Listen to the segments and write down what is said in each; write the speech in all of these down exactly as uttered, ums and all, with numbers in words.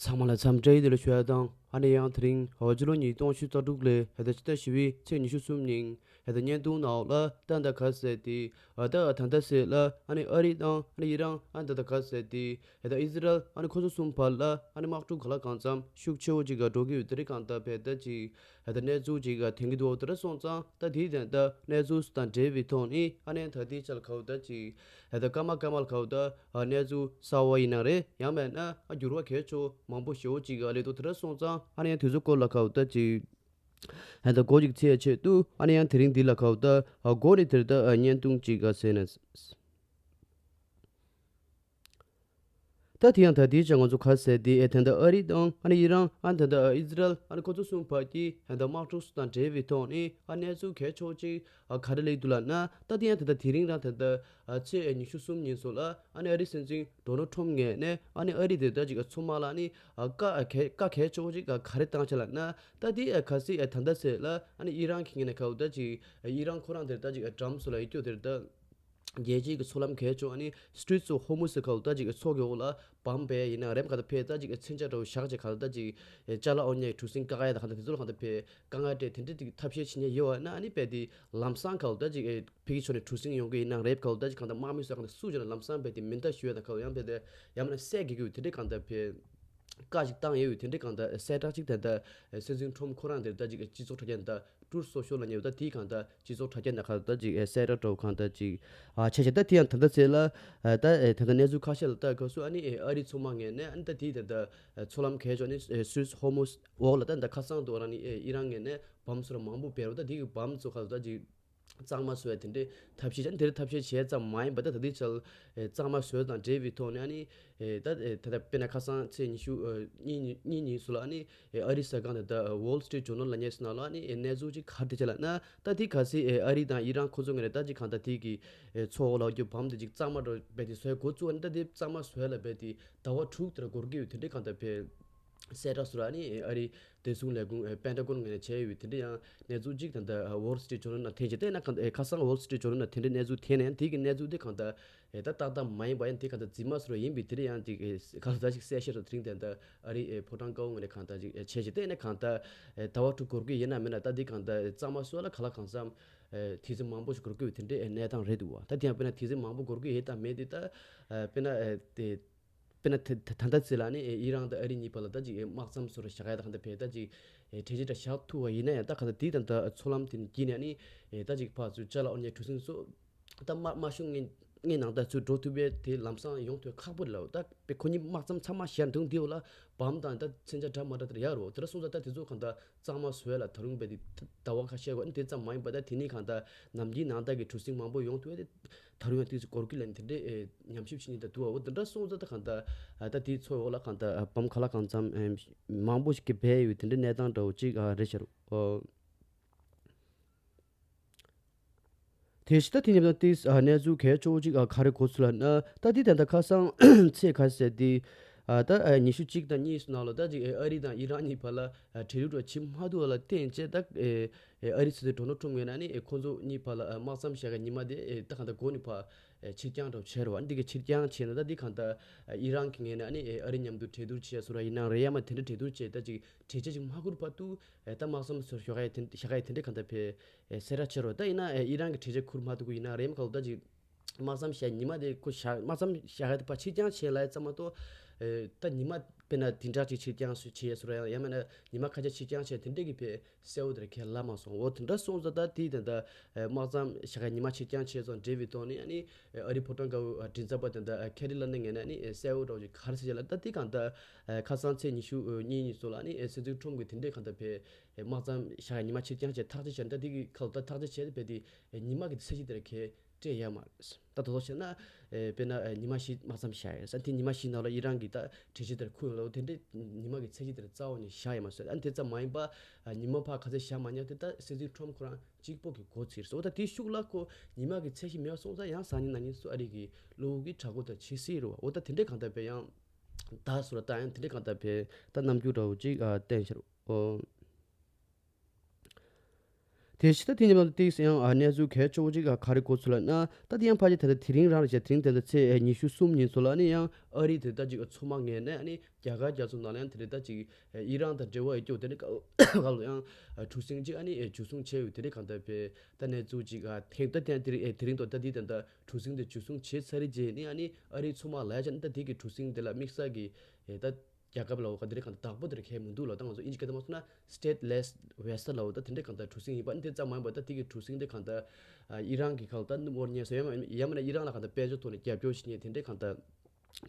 ཚང་མ་ལ་འཚམས་འདྲི་བདེ་ལེགས་ཞུ་ཡ་དང་། ཨ་ནི་ཡང་དེ་རིང་ཨ་སྤྱི་ལོ་ཉིས་སྟོང་ཉི་ཤུ་རྩ་དྲུག་ལོའི་ཨ་ད་ཕྱི་ཟླ་བཞི་པའི་ཚེས་ཉི་ཤུ་གསུམ་ཉིན་ཨ་ད་བརྙན་ཐུང་ནང་ལ་ད་ད་ག་ཟེར་ཏེ་ཨ་ད་ད་ད་ཟེར་ལ་ཨ་ནི་ཨ་རི་དང་ཨ་ནི་ཨི་རན་ཨ་ད་ད་ག་ཟེར་ཏེ་ཨ་ད་ཨི་སི་རལ་ཨ་ནི་ཁོ་ཚོ་གསུམ་བར་ལ་ཨ་ནི་དམག་འཁྲུག་ག་ལ་གང་འཚམ་ཤུགས་ཆེ་བོ་ཅིག་ག་འགྲོ་གི་ཡོད། དེ་རིང་གང་ད་བས་ད་ཅིག་ཨ་ད་གནས་ཚུལ་ཅིག་ག་ཐོན་གི་འདུག་དེ་འདྲ་སོང་ཙང་ད་དེའི་དོན་དག་གནས་ཚུལ་དང་འབྲེལ་བའི་ཐོག་ནས་ཨ་ནི་ད་དེའི་ཆ་ལ་ག་བོ་ད་ཅིག་ཨ་ད་སྐར་མ་སྐར་མ་ལ་ག་བོ་ད་ཨ་གནས་ཚུལ་གསར་བ་ཡིན་ན་རེད། ཡང་མེད་ན་ཨ་འགྱུར་བ་གལ་ཆེ་བོ་མང་པོ་ཞེ་བོ་ཅིག་ག་སླེབས་འདུག་དེ་འདྲ་སོང་ཙང་ཨ་ནི་ཡང་དེ་ཚོ་སྐོར་ལ་ག་བོ་ད་ཅིག་ཨ་ད་འགོ་ཅིག་ཚིག་ཆེད་དུ་ཨ་ནི་ཡང་དེ་རིང་འདི་ལ་ག་བོ་ད་ཨ་འགོ་ནས་དེར་ད་ཨ་བརྙན་ཐུང་ཅིག་ག་ཟེར་ན། ད་དེ་ཡང་ད་དེའི་ཆ་ང་ཚོ་ག་ཟེར་དེ་ཨེ་ད་ད་ཨ་རི་དང་ཨ་ནི་ཨི་རན་ཨ་ད་ད་ཨི་སི་རལ་ཨ་ནི་ཁོ་ཚོ་གསུམ་བར་གྱི་ཨ་ད་དམག་འཁྲུག་སོགས་དང་འབྲེལ་བའི་ཐོག་ནས་ཨ་གནས་ཚུལ་གལ་ཆེ་བོ་ཅིག་ཨ་ག་རེ་སླེབས་འདུག་ལབ་ན། ད་དེ་ཡང་ད་ད་དེ་རིང་རང་ད་ད་ཨ་ཚེས་ཉི་ཤུ་གསུམ་ཉིན་སོགས་ལ་ཨ་ནི་ཨ་རི་སྲིད་འཛིན་ཌོ་ནལ་ཊམ་ངོས་ནས་ཨ་ནི་ཨ་རི་དེ་ད་ཅིག་ཨ་མཚོ་དམག་ལ་ཨ་ནི་ཨ་བཀའ་ཨ་གལ་བཀའ་གལ་ཆེ་བོ་ཅིག་ཨ་ག་རེ་བཏང་ཆ་ལབ་ན། ད་དེ་ཨ་གལ་སྲིད་ཨ་ད་ད་ཟེར་ལ་ཨ་ནི་ཨི་རན་གྱི་ངོས་ནས་ག་བོ་ད་ཅིག་ཨ་ཨི་རན་ཁོ་རང་དེ་ད་ཅིག་ཨ་འགྲམ་སོགས་ལ་ཡོད་རྒྱུ་དེ་ད། རྒྱལ་སྤྱིའི་གི་མཚོ་ལམ་གལ་ཆེ་བ་ནི་Straits of Hormuz ཟེར་ག་ལ་ད་ཅིག་མཚོ་གི་འོག་ལ་བམ་སྦས་ཡིན་ན་རེམ་ག་ད་ཕེ་ད་ཅིག་མཚོན་ཆ་འདྲ་བོ་བཞག་ཅིག་ག་ལ་ད་ཅིག་ཅ་ལག་འོ་ཉའི་གྲུ་གཟིངས་བཀག་ཡ་ད་ག་ད་དེ་ཚོ་ལ་ག་ད་ཕེ་དཀའ་ངལ་སྤྲད་དེ་འདྲ་ཅིག་ཐབས་ཤེས་བྱེད་ཉེ་ཡོད་བ་ན་ཨ་ནི་རྦད་དེ་ལམ་སང་ག་ལ་ད་ཅིག་ཕེ་གི་ཕྱོགས་ནས་གྲུ་གཟིངས་ཡོང་གི་ཡིན་ན་རེབ་ག་ལ་ད་ཅིག་གང་ད་དམག་མི་ཚོ་ག་ད་སུ་ཅིག་ལ་ལམ་སང་རྦད་དེ་མེ་མདའ་གཞུ་ཡ་ད་ག་ལ་ཡང་རྦད་དེ་ཡང་མིན་ན་བསད་དགོས་ཀྱི་ཡོད་དེ་འདྲ་གང་ད་ཕེ། བཀའ་ཞིག་བཏང་ཡོད་དེ་འདྲའི་གང་ལྟར་གསལ་བསྒྲགས་ཅིག་ད་ལྟ་སྲིད་འཛིན་ཁྲོམ་ཁོ་རང་དེར་ད་ཅིག་སྤྱི་ཚོགས་དྲ་རྒྱ་ད་ཊུར་སོ་ཤལ་ལ་ཉེ་བ་ད་དེའི་གང་ལྟར་སྤྱི་ཚོགས་དྲ་རྒྱ་ན་གང་ལྟར་ཅིག་གསལ་བསྒྲགས་འདྲ་བོ་གང་ལྟར་ཅིག་བྱས་བྱས། ད་དེ་ཡང་ད་ལྟ་ཚེ་ལ་ད་ད་ལྟ་གནས་ཚུལ་ཁ་ཤས་ལ་ལྟ་སྐབས་སུ་ཨ་ནི་ཨ་རི་མཚོ་དམག་ངོས་ནས་ཨ་ནི་ད་དེའི་ད་ལྟ་མཚོ་ལམ་གས་ཅོ་ནི་སུད་ཧོར་མུ་འོག་ལ་ད་ད་ཁ་སང་དུ་ཨ་རང་ནི་ཨི་རན་ངོས་ནས་བམ་སོར་མང་པོ་སྦས་རོགས་ད་དེའི་བམ་ཚོ་ག་ལ་ད་ཅིག་གཙང་མ་བཟོ་ཡ་དེ་འདྲའི་ཐབས་ཤེས་ཅན་དེ་འདྲའི་ཐབས་ཤེས་བྱས་ཙམ་མ་ཡིན་པ་ད་ད་ལྟའི་ཆར་གཙང་མ་བཟོ་དང་འབྲེལ་བའི་ཐོག་ནས་ཨ་ནི་ད་ད་ལྟ་དཔེར་ན་ཁ་སང་ཚེས་ཉི་ཤུ་གཉིས་ཉིན་སུ་ལ་ཨ་ནི་ཨ་རི་གསར་ཁང་དེ་ད་Wall Street Journal་ལ་ཉེ་སུ་ན་ལ་ཨ་ནི་གནས་ཚུལ་ཅིག་ག་རེ་བྱས་ལབ་ན། ད་དེ་ག་སི་ཨ་རི་དང་ཨི་རན་ཁོ་ཚོ་ངོས་ནས་ད་ཅིག་གང་ལྟར་དེ་གི་མཚོ་འོག་ལ་རྒྱུ་བམ་དེ་ཅིག་གཙང་མ་འདྲ་བས་དེ་བཟོས་འགོ་བཙུགས་ཨ་ནི་ད་དེ་གཙང་མ་བཟོས་ལ་བས་དེ་ཟླ་བ་དྲུག་དེར་འགོར་གི་ཡོད་དེ་འདྲའི་གང་ལྟར་བས། གསལ་བསྒྲགས་སུ་ར་ནི་ཨ་རི་བདེ་སྲུང་ལས་ཁུངས་པེན་ཊ་གོན་ངོས་ནས་བྱས་ཡོད་དེ་འདྲ་ཡང་གནས་ཚུལ་གཅིག་དང་ད་Wall Street Journal་ནང་ཐོན་ཅིག་བལྟས་ན་གང་ཁ་སང་Wall Street Journal་ནང་དེ་འདྲའི་གནས་ཚུལ་ཐོན་ན་ཡང་དེ་གི་གནས་ཚུལ་དེ་གང་ད་ད་ཏག་ཏག་མ་ཡིན་པ་ཡང་དེ་གང་ད་རྫུན་མ་སུ་ར་ཡིན་པའི་དེ་འདྲ་ཡང་དེ་གང་ད་ཅིག་གསལ་བཤད་ར་དེ་རིང་དེ་ད་ཨ་རི་ཕོ་བྲང་དཀར་པོ་ངོས་ནས་གང་ད་ཅིག་བྱས་ཅིག་བལྟས་ན་གང་ད་ཟླ་བ་དྲུག་འགོར་གི་ཡིན་ན་མིན་ན་ད་དེ་གང་ད་གཙང་མ་སུ་ལ་ག་ལ་གང་འཚམ་དུས་ཚོད་མང་པོ་ཞིག་འགོར་གི་ཡོད་དེ་འདྲའི་གནས་སྟངས་རེད་འདུག་བ། ད་དེ་ཡང་དཔེར་ན་དུས་ཚོད་མང་པོ་འགོར་གི་ཡོད་དང་མེད་དེ་ད་དཔེར་ན་དེ། དཔེར་ན་ད་ད་ད་ལྟ་ཚེ་ལ་ནི་ཨི་རན་དང་ཨ་རི་གཉིས་བར་ལ་ད་ཅིག་དམག་མཚམས་སོར་བཞག་ཡ་ད་གང་ལྟར་བས་ད་ཅིག་གྲོས་ཆོད་འདྲ་བཞག་ཐུབ་པ་ཡིན་ན་ཡང་ད་གང་ལྟར་དེ་དང་ད་མཚོ་ལམ་དེ་བརྒྱུད་ནས་ནི་ད་ཅིག་ཕར་ཚུར་ཅ་ལག་འོ་ཉའི་གྲུ་གཟིངས་སོགས་ད་དམག་དམག་ཤུགས་ངའི་ངའི་ནང་ད་ཚུར་འགྲོ་ཐུབ་པའི་དེ་ལམ་སང་ཡོང་ཐུབ་ཁག་པོ་རེད་ལ། ད་དཔེ་ཁོ་གཉིས་དམག་མཚམས་ཚང་མ་བཞག་འདུག་འདི་འོ་ལ་བམ་དང་ད་མཚོན་ཆ་འདྲ་མ་འདྲ་དེར་ཡག་རོ་དེ་འདྲ་སོང་ཙང་ད་དེ་ཚོ་གང་ལྟར། གཙང་མ་བཟོས་ལ་ད་རུང་བས་དེ་ཟླ་བ་ཁ་ཤས་གོ་ཨ་ནི་དེ་ཙམ་མ་ཡིན་པ་ད་དེ་ནི་གང་ལྟར་ནམ་རྒྱུན་ནང་ལྟར་གྱི་གྲུ་གཟིངས་མང་པོ་ཡོང་ཐུབ་ཡ་དེ་ད་རུང་ཡང་དེ་ཚོ་འགོར་གི་ལ་ནི་དེ་འདྲའི་ཨེ་ཉམས་ཞིབ་བྱེད་ནི་ད་དུ་བ་འོ་དེ་འདྲ་སོང་ཙང་ད་གང་ལྟར་ཨ་ད་དེའི་ཚོ་འོག་ལ་གང་ལྟར་ཨ་བམ་ག་ལ་གང་འཚམ་ཨེ་མང་པོ་ཞིག་གི་བས་ཡོད་དེ་འདྲའི་གནས་སྟངས་འདྲ་བོ་ཅིག་ཨ་རེད་ཤག་རོ། ཨོ། དེ་བཞིན་ད་དེ་ཉིན་ད་ཏིས་ཨ་གནས་ཚུལ་གལ་ཆེ་བོ་ཅིག་ཨ་ག་རེ་གོ་ཚུལ་ལ་ན་ད་དེ་ད་ལྟ་ཁ་སང་ཚེས་ག་ཟེར་དེ་ཨ་ད་ཨ་ཉི་ཤུ་གཅིག་དང་གཉིས་སུ་ནང་ལ་ད་ཅིག་ཨ་ཨ་རི་དང་ཨི་རན་གཉིས་བར་ལ་ཨ་གྲོས་བསྡུར་བྱེད་མ་ཐུབ་པ་ལ་བརྟེན་བྱས་ད་ཨ་ཨ་རི་སྲིད་འཛིན་ཌོ་ནལ་ཊམ་ངོས་ནས་ནི་ཁོང་ཚོ་གཉིས་བར་ལ་ཨ་དམག་མཚམས་བཞག་ག་ཉི་མ་དེ་ཨ་ད་གང་ལྟར་འགོ་ནས་ཕར་ཨ་ཕྱིར་འགྱངས་འདྲ་བོ་བྱས་རེད་བ། འདི་ག་ཕྱིར་འགྱངས་བྱས་ན་ད་འདི་གང་ལྟར་ཨ་ཨི་རན་གྱི་ངོས་ནས་ནི་ཨ་ཨ་རི་མཉམ་དུ་གྲོས་བསྡུར་བྱས་སོ་ར་ཡིན་ན་རེད་ཡ་མ་དེ་འདྲ་གྲོས་བསྡུར་བྱས་ད་ཅིག་གྲོས་ཆོད་ཅིག་མ་འཁུར་བར་དུ་ཨེ་ད་དམག་མཚམས་སུ་བཞག་ཡ་དེ་བཞག་ཡ་དེ་འདྲ་གང་ལྟར་བས་ཨེ་གསལ་བསྒྲགས་བྱས་རོགས། ད་ཡིན་ན་ཨེ་ཨི་རན་གྱི་གྲོས་ཆོད་འཁུར་མ་ཐུབ་གི་ཡིན་ན་རེམ་ཁ་ལོ་ད་ཅིག་དམག་མཚམས་བཞག་ཉི་མ་དེ་ཁོ་བཞག་དམག་མཚམས་བཞག་ཡ་དེ་ཕར་ཕྱིར་འགྱངས་བྱས་ལ་ཡ་ཙམ་མ་གཏོགས་ཨེ་ད་ཉི་མ་དཔེར་ན་བདུན་ཕྲག་གཅིག་ཕྱིར་འགྱངས་སུ་བྱས་སོ་ར་ཡང་ཡང་མིན་ན་ཉི་མ་ཁ་ཤས་ཕྱིར་འགྱངས་བྱས་དེ་འདྲ་གི་བས་གསལ་བོ་དེ་ར་ཁས་ལབ་མ་སོང་། འོ་དེ་འདྲ་སོང་ཙང་ད་དེ་དེ་འདྲ་ཨེ་དམག་མཚམས་བཞག་ཡ་ཉི་མ་ཕྱིར་འགྱངས་བྱས་སོང་འབྲེལ་བའི་ཐོག་ནས་ཨ་ནི་ཨེ་ཨ་རི་ཕོ་བྲང་དཀར་པོའི་ཨ་མགྲིན་ཚབ་པ་དེ་འདྲ་ཨེ་ཁེ་རི་ལ་ནི་ངས་ན་ཨ་ནི་ཨེ་གསལ་བོ་འདྲ་བོ་ཅིག་ག་རེ་ཟེར་ཡ་ལ་ད་དེ་གང་ལྟར། ཨེ་ཁ་སང་ཚེས་ཉི་ཤུ་གཉིས་ཉིན་སོགས་ལ་ནི་ཨེ་སྲིད་འཛིན་ཁྲོམ་གྱིས་དེ་འདྲས་གང་ལྟར་བས་ཨེ་དམག་མཚམས་བཞག་ཡ་ཉི་མ་ཕྱིར་འགྱངས་བྱས་ཐག་གཅོད་བྱས་ན་ད་དེ་གི་ཁ་ལོ་ད་ཐག་གཅོད་བྱས་ཏེ་བས་དེ་ཨེ་ཉི་མ་གི་ཚད་གཞི་དེར་ཁས་སྤྲད་ཡ་མ་རེད། ད་དོ་དོ་བྱས་ན་ཨེ་དཔེར་ན་ཨེ་ཉི་མ་བཞི་དམག་མཚམས་བཞག་ཡ་ས་དེ་ཉི་མ་བཞི་ནང་ལ་ཨི་རན་གྱིས་ད་གྲོས་གཞི་དེར་འཁུར་ཡོང་ལ་འོ་དེ་འདྲས་ཉི་མ་གི་ཚད་གཞི་དེར་རྩ་བ་ནས་བཞག་ཡ་མ་རེད། ཨ་ནི་དེ་ཙམ་མ་ཡིན་པ་ཨ་ཉི་མ་ཕར་ག་ཚད་བཞག་མ་ཉན་དེ་ད་སྲིད་འཛིན་ཁྲོམ་ཁོ་རང་གཅིག་པོ་གི་འགོ་ཚུགས་རེད། འོ་ད་དེའི་ཤུགས་ལ་ཁོ་ཉི་མ་གི་ཚད་གཞི་མེད་པ་སོང་ཙང་ཡང་སང་ཉིན་གནངས་ཉིན་སུ་ཨ་རི་གི་གློ་བུར་གྱི་དྲག་པོ་དེ་བྱེད་སྲིད་རེད་བ། འོ་ད་དེ་འདྲས་གང་ལྟར་བས་ཡང་ད་སུ་ར་ད་ཡང་དེ་འདྲས་གང་ལྟར་བས་ད་རྣམ་འགྱུར་འདྲ་བོ་ཅིག་ཨ་བསྟན་ཤར་འོ། དེ་བཞིན་ད་དེ་ཉིན་མ་ཏིག་ཡང་ཨ་གནས་ཚུལ་གལ་ཆེ་བོ་ཅིག་ཨ་ག་རེ་གོ་ཚུལ་ལ་ན། ད་དེ་ཡང་ཕལ་ཆེར་ད་ལྟ་དེ་རིང་རང་རེད་ཤག་དེ་རིང་ད་ལྟ་ཚེས་ཨ་ཉི་ཤུ་གསུམ་ཉིན་ཚོ་ལ་ནི་ཡང་ཨ་རི་དེ་ད་ཅིག་ཨ་མཚོ་དམག་ངོས་ནས་ཨ་ནི་རྒྱ་གར་རྒྱ་མཚོ་ནང་ལ་ཡང་དེ་འདྲའི་ད་ཅིག་ཨ་ཨི་རན་དང་འབྲེལ་བ་ཡོད་སྐྱོ་དེ་འདྲའི་སྐབས་ལ་ཡང་ཨ་གྲུ་གཟིངས་ཅིག་ཨ་ནི་ཨ་འཇུ་བཟུང་བྱས་ཡོད། དེ་འདྲའི་གང་ལྟར་བས་ད་གནས་ཚུལ་ཅིག་ཨ་ཐེངས་ད་ཐེངས་དེ་རིང་ཨ་དེ་རིང་ཐོག་ད་དེ་ད་ལྟ་གྲུ་གཟིངས་དེ་འཇུ་བཟུང་བྱས་ཚར་རྗེས་ནི་ཨ་ནི་ཨ་རིའི་མཚོ་དམག་ལ་ཡ་ཆ་ནི་ད་དེ་གི་གྲུ་གཟིངས་དེ་ལ་དམིགས་བསལ་གྱི་ཨ་ད་རྒྱལ་ཁབ་ལ་འོ་ག་དེ་འདྲ་གང་ལྟར་བདག་པོ་དེ་འདྲ་གང་ཡང་མི་འདུག་ལ། ད་ང་ཚོ་ཨིན་ཇི་སྐད་ཐོག་མ་སོང་ན་stateless vessel་ལ་འོ་ད་དེ་འདྲ་གང་ལྟར་གྲུ་གཟིངས་ཡིན་པ་ཨ་ནི་དེ་ཙམ་མ་ཡིན་པ་ད་དེ་གི་གྲུ་གཟིངས་དེ་གང་ལྟར་ཨ་ཨི་རན་གྱི་ཁ་ལ་ད་ནུབ་ཨོ་ཉེ་སོ་ཡ་མ་ཡ་མ་ན་ཨི་རན་ལ་གང་ལྟར་དཔལ་འབྱོར་ཐོག་ནས་རྒྱབ་སྐྱོར་བྱེད་མཁན་དེ་འདྲ་གང་ལྟར་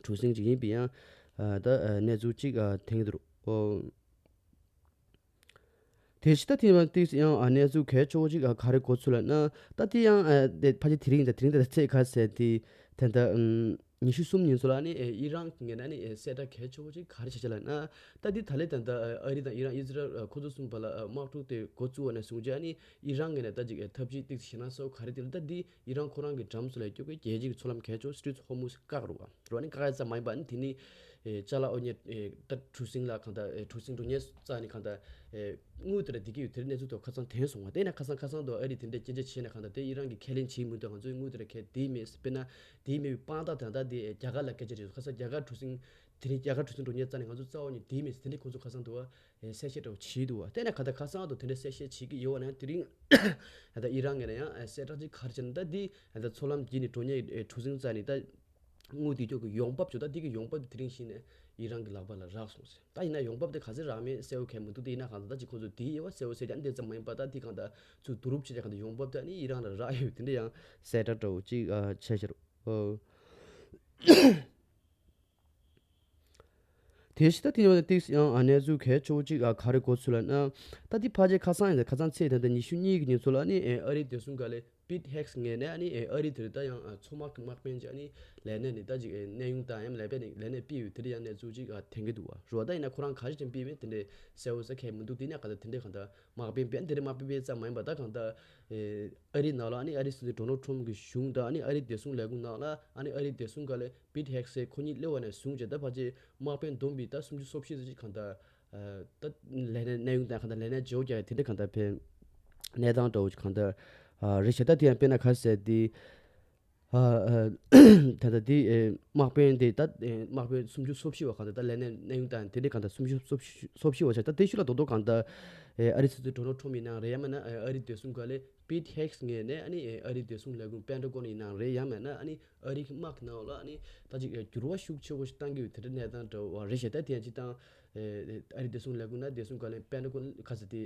གྲུ་གཟིངས་ཅིག་ཡིན་པའི་ཡང་ཨ་ད་ཨ་གནས་ཚུལ་ཅིག་ཨ་ཐོན་གྱི་འདུག་རོ། ཨོ། དེ་བཞིན་ད་དེ་ཡང་ཏིག་ཡང་ཨ་གནས་ཚུལ་གལ་ཆེ་བོ་ཅིག་ཨ་ག་རེ་གོ་ཚུལ་ལ་ན། ད་དེ་ཡང་ཨ་དེ་ཕལ་ཆེར་དེ་རིང་དང་དེ་རིང་དང་ཚེས་ག་ཟེར་དེ་ད་ལྟ་ཨམ་ཉི་ཤུ་གསུམ་ཉིན་ཚོ་ལ་ནི་ཨེ་ཨི་རན་གྱི་ངོས་ནས་ནི་ཨེ་གསལ་བསྒྲགས་གལ་ཆེ་བོ་ཅིག་ག་རེ་བྱས་བྱས་ལ་ན། ད་དེ་ད་ལས་ད་ལྟ་ཨ་རི་དང་ཨི་རན་ཨི་ཛི་རལ་ཨ་ཁོ་ཚོ་གསུམ་བར་ལ་ཨ་དམག་འཁྲུག་དེ་འགོ་བཙུགས་པ་ནས་བཟུང་བྱས་ཨ་ནི་ཨི་རན་ངོས་ནས་ད་ཅིག་ཨེ་ཐབས་ཇུས་ཏིག་ཞེ་ན་སོ་ག་རེ་དེ་ལ་ད་དེ་ཨི་རན་ཁོ་རང་གི་འགྲམ་སུ་ལ་སྐྱོད་ཀྱི་རྒྱལ་སྤྱིའི་མཚོ་ལམ་གལ་ཆེ་བོ་Strait of Hormuz་བཀག་རུ་བ་རུ་བ་ནི་བཀག་ཡ་ཙམ་མ་ཡིན་པ་ནི་དེ་ནི་ཨེ་ཅ་ལག་ཨོ་ཉེ་ཨེ་ད་གྲུ་གཟིངས་ལ་གང་ལྟར་ཨེ་གྲུ་གཟིངས་འགྲོ་ཉེན་རྩ་ནི་གང་ལྟར་ཨེ་དངུལ་དེ་འདྲ་བསྡུ་གི་ཡོད། དེ་རིང་གནས་ཚུལ་ཐོག་ཁ་སང་ཐོན་སོང་བ། དེ་ན་ཁ་སང་ཁ་སང་དུ་ཨ་རི་དེ་འདྲ་སྐྱོན་ཆ་བྱས་ནས་གང་ལྟར་དེ་ཨི་རན་གྱིས་ཁས་ལེན་བྱེད་མི་འདུག་ང་ཚོའི་དངུལ་དེ་འདྲ་ཁས་དེ་མེད། དཔེར་ན་དེ་མེད་པའི་དཔང་རྟགས་དེ་ད་དེ་རྒྱ་གར་ལ་སྐད་ཆ་རེད། ཁ་སང་རྒྱ་གར་གྲུ་གཟིངས་དེ་རིང་རྒྱ་གར་གྲུ་གཟིངས་འགྲོ་ཉེན་རྩ་ནས་ང་ཚོ་རྩ་བ་ནས་དེ་མེད་ཟེར། དེ་འདྲ་ཁོང་ཚོ་ཁ་སང་དུ་ཨེ་གསལ་བཤད་འདྲ་བོ་བྱས་འདུག་བ། དེ་ན་གང་ལྟར་ཁ་སང་དུ་དེ་འདྲ་གསལ་བཤད་བྱེད་ཀྱི་ཡོད་བ་ན་དེ་རིང་ད་ཨི་རན་ངོས་ནས་ཡང་ཨེ་གསལ་བསྒྲགས་ཅིག་ག་རེ་བྱས་ན། ད་དེ་ད་མཚོ་ལམ་བརྒྱུད་ནས་འགྲོ་ཉེན་ཨེ་གྲུ་གཟིངས་རྩ་ནས་ད་དངུལ་དེ་སྐྱོར་གྱི་ཡོང་འབབ་ཅིག་ད་དེ་གི་ཡོང་འབབ་དེ་རིང་གཞི་ནས་ཨི་རན་གྱི་ལག་པ་ལ་རག་སོང་ཟེར། ད་ཡིན་ན་ཡོང་འབབ་དེ་ག་ཚོད་རག་མིན་གསལ་བོ་གང་ཡང་མི་འདུག་དེ་ཡིན་ན་གང་ལྟར་ད་ཅིག་ཁོང་ཚོ་དེའི་དབྱེ་བ་གསལ་བོ་གསལ་རྒྱུ་འདི་ཙམ་མ་ཡིན་པ། ད་དེ་གང་ལྟར་ཚུར་བསྡུ་རུབ་བྱས་ཀྱང་གང་ལྟར་ཡོང་འབབ་དེ་ནི་ཨི་རན་ལ་རག་ཡོད། དེ་འདྲ་ཡང་གསལ་བསྒྲགས་འདྲ་བོ་ཅིག་ཨ་བྱས་ཤག་རོ། ཨོ། དེ་བཞིན་ད་དེ་ནས་ཏིག་ཡང་ཨ་གནས་ཚུལ་གལ་ཆེ་བོ་ཅིག་ཨ་ག་རེ་གོ་ཚུལ་ལ་ན། ད་དེ་ཕལ་ཆེར་ཁ་སང་ཡིན་ད་ཁ་སང་ཚེས་ད་ལྟ་ཉི་ཤུ་གཉིས་ཀྱི་ཉིན་ཚོ་ལ་ནི་ཨ་རིའི་བདེ་སྲུང་བཀའ་བློན་Pete Hegseth་ངོས་ནས་ཨ་ནི་ཨ་རི་དེར་ད་ཡང་མཚོ་དམག་གི་དམག་དཔོན་གྱི་ཨ་ནི་ལས་གནས་ནི་ད་ཅིག་གནས་དབྱུང་དང་ཡང་ལས་པའི་ནི་ལས་གནས་ཕུད་ཡོད། དེ་འདྲ་ཡང་གནས་ཚུལ་ཅིག་ཐོན་གྱི་འདུག་བ། རོ་ད་ཡིན་ན་ཁོ་རང་ག་རེ་ཅིག་ཕུད་མེད་དེ་འདྲ་གསལ་བོ་ཟེར་མཁན་མི་འདུག་དེ་ནས་ག་ད་དེ་འདྲ་གང་ལྟར་དམག་དཔོན་དཔོན་དེ་འདྲ་དམག་དཔོན་དཔོན་ཙམ་མ་ཡིན་པ་ད་གང་ལྟར་ཨ་རི་ནང་ལ་ཨ་ནི་ཨ་རི་སྲིད་འཛིན་Donald Trump་གི་གཞུང་དང་ཨ་ནི་ཨ་རི་བདེ་སྲུང་ལས་ཁུངས་ནང་ལ་ཨ་ནི་ཨ་རི་བདེ་སྲུང་བཀའ་བློན་Pete Hegseth་ཁོ་གཉིས་སླེབས་པ་ནས་བཟུང་བྱས་ད་ཕལ་ཆེར་དམག་དཔོན་བསྡོམས་པས་ད་སུམ་ཅུ་སོ་བཞི་ཙམ་ཅིག་གང་ལྟར། ད་ལས་གནས་གནས་དབྱུང་དང་གང་ལྟར་ལས་གནས་བརྗེ་པོ་རྒྱག་ཡ་དེ་འདྲ་གང་ལྟར་ཕན་གནས་སྟངས་འདྲ་བོ་ཅིག་གང་ལྟར་རེད་ཤག་ད་དེ་ཡང་དཔེར་ན་ག་ཟེར་དེ་ད་ལྟ་དེ་དམག་དཔོན་དེ་ད་དམག་དཔོན་སུམ་ཅུ་སོ་བཞི་བ་གང་ལྟར་ད་ལས་གནས་གནས་དབྱུང་དང་དེ་འདྲ་གང་ལྟར་སུམ་ཅུ་སོ་བཞི་སོ་བཞི་བ་ཆགས། ད་དེ་ཤུལ་ལ་རྡོག་རྡོག་གང་ལྟར་ཨ་རི་སྲིད་འཛིན་Donald Trump་ཡིན་ནའང་རེད། ཡང་མིན་ན་ཨ་རི་བདེ་སྲུང་བཀའ་བློན་Pete Hegseth་ངོས་ནས་ཨ་ནི་ཨ་རི་བདེ་སྲུང་ལས་ཁུངས་Pentagon་ཡིན་ནའང་རེད། ཡང་མིན་ན་ཨ་ནི་ཨ་རི་གི་དམག་གི་ནང་ལ་ཨ་ནི་ད་ཅིག་འགྱུར་བ་ཤུགས་ཆེ་བོ་ཞིག་བཏང་གི་ཡོད། དེ་འདྲ་གནས་སྟངས་འདྲ་བོ་རེད་ཤག་ད་དེ་ཡང་སྤྱིར་བཏང་ཨ་རི་བདེ་སྲུང་ལས་ཁུངས་ན་བདེ་སྲུང་བཀའ་བློན་Pentagon་ག་ཟེར་དེ་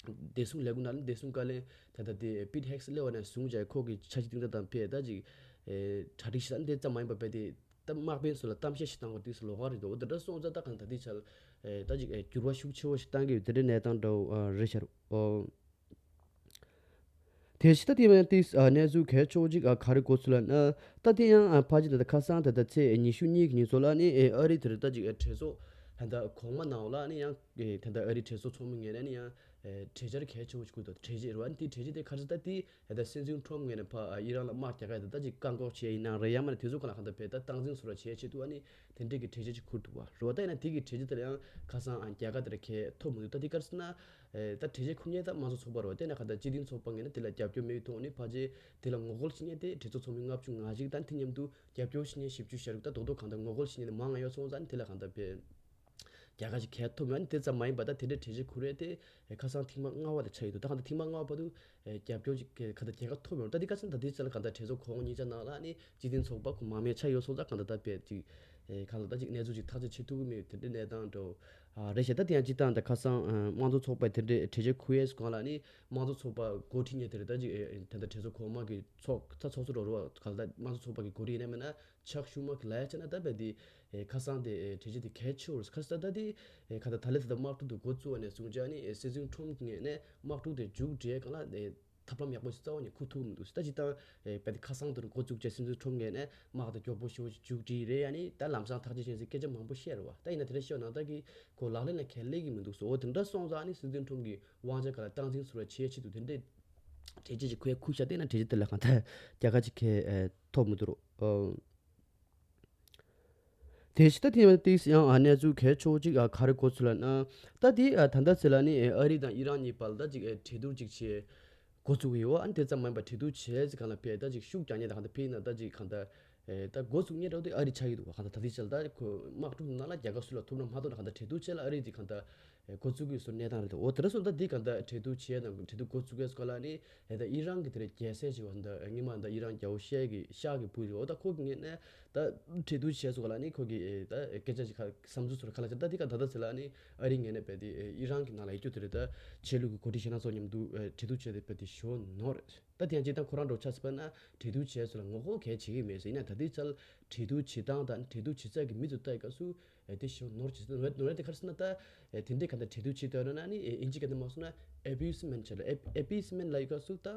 བདེ་སྲུང་ལས་ཁུངས་ན་བདེ་སྲུང་བཀའ་བློན་ད་ལྟ་དེ་Pete Hegseth་སླེབས་པ་ནས་བཟུང་བྱས་ཁོ་གི་འཆར་གཞི་སྟེང་ད་དང་ཕེ་ད་ཅིག་གྲ་སྒྲིག་ཞིག་དང་དེ་ཙམ་མ་ཡིན་པ་བས་དེ་ད་དམག་དཔོན་ཚོ་ལ་གཏམ་བཤད་ཞིག་བཏང་བ་དུས་སུ་ལོགས་ཀ་རེད་འདུག་འོ་དེ་འདྲ་སོང་ཙང་ད་གང་ད་དེ་ཆར་ད་ཅིག་འགྱུར་བ་ཤུགས་ཆེ་བོ་ཞིག་བཏང་གི་ཡོད། དེ་འདྲའི་གནས་སྟངས་འདྲ་བོ་རེད་ཤག་རོ། དེ་བཞིན་ད་དེ་མིན་ཏིག་གནས་ཚུལ་གལ་ཆེ་བོ་ཅིག་ག་རེ་གོ་ཚུལ་ལ་ན། ད་དེ་ཡང་ཕལ་ཆེར་ད་ལྟ་ཁ་སང་ད་ལྟ་ཚེས་ཉི་ཤུ་གཉིས་ཀྱི་ཉིན་ཚོ་ལ་ནི་ཨ་རི་དེར་ད་ཅིག་གྲོས་ཚོགས་ད་ལྟ་གོང་མ་ནང་ལ་ནི་ཡང་ད་ལྟ་ཨ་རི་གྲོས་ཚོགས་ཚོགས་མི་ངོས་ནས་ནི་ཡང་གྲོས་འཆར་གལ་ཆེ་བོ་ཞིག་ཁུར་འདུག་གྲོས་འཆར་རེད་བ། དེ་གྲོས་འཆར་དེ་ག་རེ་ཟེར་ད་དེ་ད་ལྟ་སྲིད་འཛིན་Trump་ངོས་ནས་ཕ་ཨི་རན་ལ་དམག་རྒྱག་ག་ད་ལྟ་ཅིག་བཀག་འགོག་བྱས་ཡིན་ནའང་རེད། ཡང་མིན་ན་དེ་ཚོ་ག་ལ་གང་ལྟར་བས་ད་སྟངས་འཛིན་བཟོ་འདྲ་བྱེད་ཆེད་དུ་ཨ་ནི་དེ་འདྲས་ཀྱི་གྲོས་འཆར་ཅིག་ཁུར་འདུག་བ། རེད་བ། ད་ཡིན་ན་དེ་གི་གྲོས་འཆར་དེ་ལ་ཡང་ཁ་སང་ཨ་རྒྱལ་ཁ་དེ་འདྲ་གལ་ཐོབ་མི་འདུག་ད་དེ་ག་རེ་ཟེར་ན། ཨེ་ད་གྲོས་འཆར་ཁུར་མཁན་ད་དམངས་གཙོ་ཚོགས་པ་རེད་བ། དེ་ན་ག་ད་སྤྱི་མཐུན་ཚོགས་པ་ངོས་ནས་དེ་ལ་རྒྱབ་སྐྱོར་མེད་ཐོག་ནས་ཕལ་ཆེར་དེ་ལ་ངོ་རྒོལ་བྱེད་མཁན་དེ་གྲོས་ཚོགས་ཚོགས་མི་ལྔ་བཅུ་ང་གཅིག་དང་དེ་མཉམ་དུ་རྒྱབ་སྐྱོར་བྱེད་མཁན་བཞི་བཅུ་ཞེ་དྲུག་ད་རྡོག་རྡོག་གང་ལྟར་ངོ་རྒོལ་བྱེད་མཁན་དེ་མང་ང་ཡོད་སོང་ཙང་དེ་ལ་གང་ལྟར་བས་རྒྱལ་ཁ་ཞིག་གལ་ཐོབ་མེད། དེ་ཙམ་མ་ཡིན་པ་ད་དེ་འདྲའི་གྲོས་འཆར་ཁུར་རེད་དེ་ཁ་སང་ཐེངས་མ་ལྔ་པ་དེ་ཆགས་ཡོད་འདུག་ད་གང་ལྟར་ཐེངས་མ་ལྔ་པ་དུ་རྒྱབ་སྐྱོར་ཅིག་ག་ད་རྒྱལ་ཁ་ཐོབ་ཡོད། ད་དེ་ག་ཚོད་ད་དེ་ཚོ་ལ་གང་ལྟར་གྲོས་ཚོགས་གོང་གཉིས་ཆ་ནང་ལ་ནི་སྤྱི་མཐུན་ཚོགས་པ་ཁོ་མང་མེད་ཆགས་ཡོད་སོང་ཙང་གང་ལྟར་ད་བས་ཅིག་གང་ལ་ད་ཅིག་གནས་ཚུལ་ཅིག་ཐག་གཅོད་བྱེད་ཐུབ་ཀྱི་མེད། དེ་འདྲའི་གནས་སྟངས་འདྲ་བོ་རེད་ཤག་ད་དེ་ཡང་སྤྱིར་བཏང་ད་ཁ་སང་དམངས་གཙོ་ཚོགས་པས་དེ་འདྲའི་གྲོས་འཆར་ཁུར་ཡས་སྒང་ལ་ནི་དམངས་གཙོ་ཚོགས་པ་འགོ་ཁྲིད་མཁན་དེ་རེད། ད་ཅིག་ད་ལྟ་གྲོས་ཚོགས་གོང་མ་གི་ཚོགས་ད་ཚོགས་གཙོ་རོ་རོ་ག་ལ་ད་དམངས་གཙོ་ཚོགས་པ་གི་འགོ་ཁྲིད་ཡིན་ན་མིན་ན་ཆག་ཤུ་མ་གི་ལ་ཡ་ཆ་ན་ད་བས་དེ་ཁ་སང་དེ་གྲོས་འཆར་དེ་གལ་ཆེ་བོ་རེད། ཁ་སང་ད་ད་དེ་ག་ད་ད་ལས་ད་ད་དམག་འཁྲུག་དེ་འགོ་བཙུགས་པ་ནས་བཟུང་བྱས་ནི་སྲིད་འཛིན་ཁྲོམ་གི་ངོས་ནས་དམག་འཁྲུག་དེ་མཇུག་སྒྲིལ་གང་ལ་ཐབས་ལམ་ཡག་པོ་ཞིག་རྩ་བ་ནས་ཁུར་ཐུབ་མི་འདུག་ད་ཅི་ད་བས་དེ་ཁ་སང་དེར་འགོ་བཙུགས་བྱས་སྲིད་འཛིན་ཁྲོམ་ངོས་ནས་དམག་དེ་མགྱོགས་པོ་ཞེ་པོ་ཞིག་མཇུག་སྒྲིལ་རེད། ཡ་ནི་ད་ལམ་སང་ཐག་གཅོད་བྱེད་སའི་སྐད་ཆ་མང་པོ་བཤད་རེད་བ། ད་ཡིན་ན་དེ་འདྲ་བཤད་ན་ད་གི་ཁོ་ལག་ལེན་ལ་ཁས་ལེན་གི་མི་འདུག་སོ། འོ་དེ་འདྲ་སོང་ཙང་ནི་སྲིད་འཛིན་ཁྲོམ་གི་དབང་ཆ་ག་ལ་སྟངས་འཛིན་ཟུར་བ་བྱེད་ཆེད་དུ་དེ་འདྲའི་གྲོས་འཆར་ཅིག་ཁོས་ཁུར་བཞག་བལྟས་ན་གྲོས་འཆར་དེ་ལ་གང་ལྟར་རྒྱལ་ཁ་ཅིག་ཁས་ཐོབ་མི་འདུག་རོ། དེ་བཞིན་ད་དེ་ཡང་ཏིག་ཡང་ཨ་གནས་ཚུལ་གལ་ཆེ་བོ་ཅིག་ཨ་ག་རེ་འགོ་ཚུགས་ལབ་ན། ད་དེ་ཨ་ད་ལྟ་ཚེ་ལ་ནི་ཨ་རི་དང་ཨི་རན་གཉིས་བར་ལ་ད་ཅིག་ཨ་གྲོས་བསྡུར་ཅིག་བྱེད་འགོ་ཚུགས་ཀྱི་ཡོད། ཨ་ནི་དེ་ཙམ་མ་ཡིན་པར་གྲོས་བསྡུར་བྱེད་ཟེར་གང་ལ་ཕེ་ད་ཅིག་ཤུགས་རྒྱག་མཁན་དང་གང་ལྟར་ཕེ་ཡིན་ན་ད་ཅིག་གང་ལྟར་ཨེ་ད་འགོ་བཙུགས་མཁན་འདྲ་བོ་དེ་ཨ་རི་ཆགས་ཀྱི་འདུག་བ། གང་ལྟར་ད་ལྟའི་ཆར་ད་ཁོ་དམག་འཁྲུག་ནང་ལ་རྒྱལ་ཁ་སུ་ལ་ཐོབ་ན་མ་ཐོབ་ན་གང་ལྟར་གྲོས་བསྡུར་བྱེད་ལ་ཨ་རི་ཅིག་གང་ལྟར་ཨེ་འགོ་བཙུགས་ཀྱི་བཟོ་གནས་སྟངས་རེད་འདུག་འོ་དེ་འདྲ་སོང་ད་འདི་གང་ལྟར་གྲོས་བསྡུར་བྱེད་ན་གྲོས་བསྡུར་འགོ་བཙུགས་ཡས་སྐོར་ལ་ནི་ཨེ་ད་ཨི་རན་གྱི་དེ་རེད་རྒྱལ་སྲས་ཅིག་བ་ད་སྔོན་མ་ད་ཨི་རན་རྒྱལ་པོ་ཤཱ་གི་ཤཱ་གི་བུ་ཞིག་འོ་ད་ཁོ་གི་ངོས་ནས་ད་གྲོས་བསྡུར་བྱེད་སྐོར་ལ་ནི་ཁོ་གི་ཨེ་ད་སྐད་ཆ་ཅིག་ཁ་བསམ་ཚུལ་ཚོར་ཁ་ལ་ཅིག་ད་འདི་གང་ལྟར་ད་ཚེ་ལ་ནི་ཨ་རི་ངོས་ནས་རྦད་དེ་ཨི་རན་གྱི་ནང་ལ་ཡོད་རྒྱུ་དེ་རེད་ད་ཆོས་ལུགས་ཀྱི་འགོ་ཁྲིད་གཞན་དག་ཚོ་མཉམ་དུ་གྲོས་བསྡུར་བྱས་ཏེ་རྦད་དེ་ཞུ་ནོར་རེད། ད་དེ་ཡང་སྤྱིར་བཏང་ཁོ་རང་འགྲོ་ཆགས་སྲིད་པ་ན་གྲོས་བསྡུར་བྱས་ཚུལ་ལ་ངོ་རྒོལ་གལ་བྱེད་ཀྱི་མེད་ཟེར་ཡིན་ན་ད་ལྟའི་ཆར་གྲོས་བསྡུར་བྱེད་སྟངས་དང་གྲོས་བསྡུར་བྱེད་ཚད་ཀྱི་མི་ཚོ་ལྟ་ཡི་སྐབས་སུ་དེ་ཞུ་ནོར་བྱེད་ཚུལ་ནོར་ནོར་དེ་ག་རེ་ཟེར་ན་ད་དེ་འདྲའི་ག་ད་གྲོས་བསྡུར་བྱེད་འདོད་ན་ནི་ཨིན་ཇི་སྐད་དུ་མ་སོང་ན་ཨེ་པི་ཡུ་སི་མེན་ཊི་བྱས་ལ་ཨེ་པི་ཡུ་སི་མེན་ཊི་ལབ་ཡི་སྐབས་སུ་ད་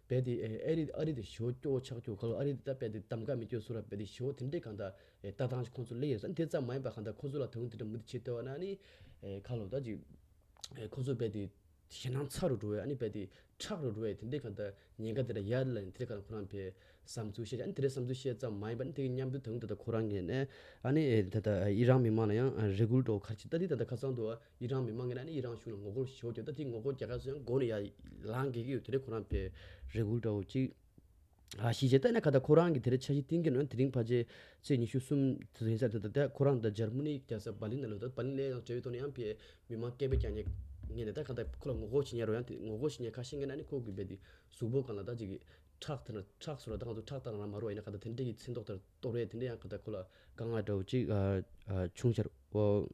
རྦད་དེ་ཨ་རི་ཨ་རི་དེ་ཞོ་སྐྱོ་ཆག་སྐྱོ་ག་ལ་ཨ་རི་དེ་ད་རྦད་དེ་གདམ་ག་མི་སྐྱོ་སུ་ར་རྦད་དེ་ཞོ་དེ་འདྲའི་ག་ད་ལྟ་སྟངས་ཤིག་ཁོང་ཚོ་སླེབས་ཡོད་ས་དེ་ཙམ་མ་ཡིན་པ་གང་ལྟར་ཁོང་ཚོ་ལ་ད་དུང་དེ་འདྲ་མུ་མཐུད་བྱེད་ཐུབ་པ་ན་ནི་ཨེ་ཁ་ལོ་ད་ཅིག་ཨེ་ཁོང་ཚོ་རྦད་དེ་ཞེད་སྣང་ཚ་རུ་འགྲོ་བའི་ཨ་ནི་རྦད་དེ་ཁྲག་རུ་འགྲོ་བའི་དེ་འདྲའི་གང་ལྟར་ཉེན་ཁ་དེ་འདྲ་ཡར་ལ་ནི་དེ་འདྲའི་གང་ལྟར་ཁོ་རང་པའི་བསམ་ཚུལ་བཤད་ཅིག་ཨ་ནི་དེ་འདྲའི་བསམ་ཚུལ་བཤད་ཙམ་མ་ཡིན་པ་ནི་དེ་གི་མཉམ་དུ་ད་དུང་ད་ལྟ་ཁོ་རང་ངོས་ནས་ཨ་ནི་ཨེ་ད་ལྟ་ཨི་རན་མི་མང་ལ་ཡང་ཨ་རེ་སྐུལ་འགྲོ་ག་རེ་བྱེད་ད་འདི་ད་ལྟ་ཁ་སང་དུ་ཨ་ཨི་རན་མི་མང་ངོས་ནས་ཨ་ནི་ཨི་རན་གཞུང་ལ་ངོ་རྒོལ་ཞུ་རྒྱུ་ད་དེ་ངོ་རྒོལ་རྒྱག་ག་སུ་ཡང་མགོ་ནས་ཡར་ལངས་གི་གི་ཡོད། དེ་འདྲའི་ཁོ་རང་པའི་རེ་སྐུལ་འདྲ་བོ་ཅིག་ཨ་ཞིག་བྱས་ད་ནི་ག་ད་ཁོ་རང་གི་དེ་རེ་འཆར་གཞི་བཏིང་གི་ནོ་དེ་རིང་ཕལ་ཆེར་ཚེས་ཉི་ཤུ་གསུམ་དེ་རིང་ས་དེ་ད་ད་ཁོ་རང་ད་འཇར་མ་ནི་རྒྱལ་ས་བྷར་ལིན་ནང་ལོ་ད་བྷར་ལིན་ལ་ཡང་འབྲེལ་བའི་ཐོག་ནས་ཡང་པའི་མི་མང་སྐད་འབོད་རྒྱག་མཁན་ངས་ནས་ད་ག་ད་ཁོ་ལ་ངོ་རྒོལ་བྱེད་མཁན་རོ་ཡང་དེ་ངོ་རྒོལ་བྱེད་མཁན་ཁ་ཤས་ངས་ན་ནི་ཁོ་གི་རྦད་དེ་གཟུགས་པོ་སྒང་ལ་ད་ཅིག་གི་ཁྲག་དེ་ན་ཁྲག་སོ་ར་ད་ང་ཚོ་ཁྲག་ལྟ་ན་མ་རོ་ཡིན་ན་ག་ད་དེ་འདྲ་གི་ཚིག་མདོག་ལྟར་གཏོར་བས་དེ་འདྲ་ཡང་ག་ད་ཁོ་ལ་དཀའ་ངལ་འདྲ་བོ་ཅིག་ཨ་ཨ་བྱུང་ཤར་འོ།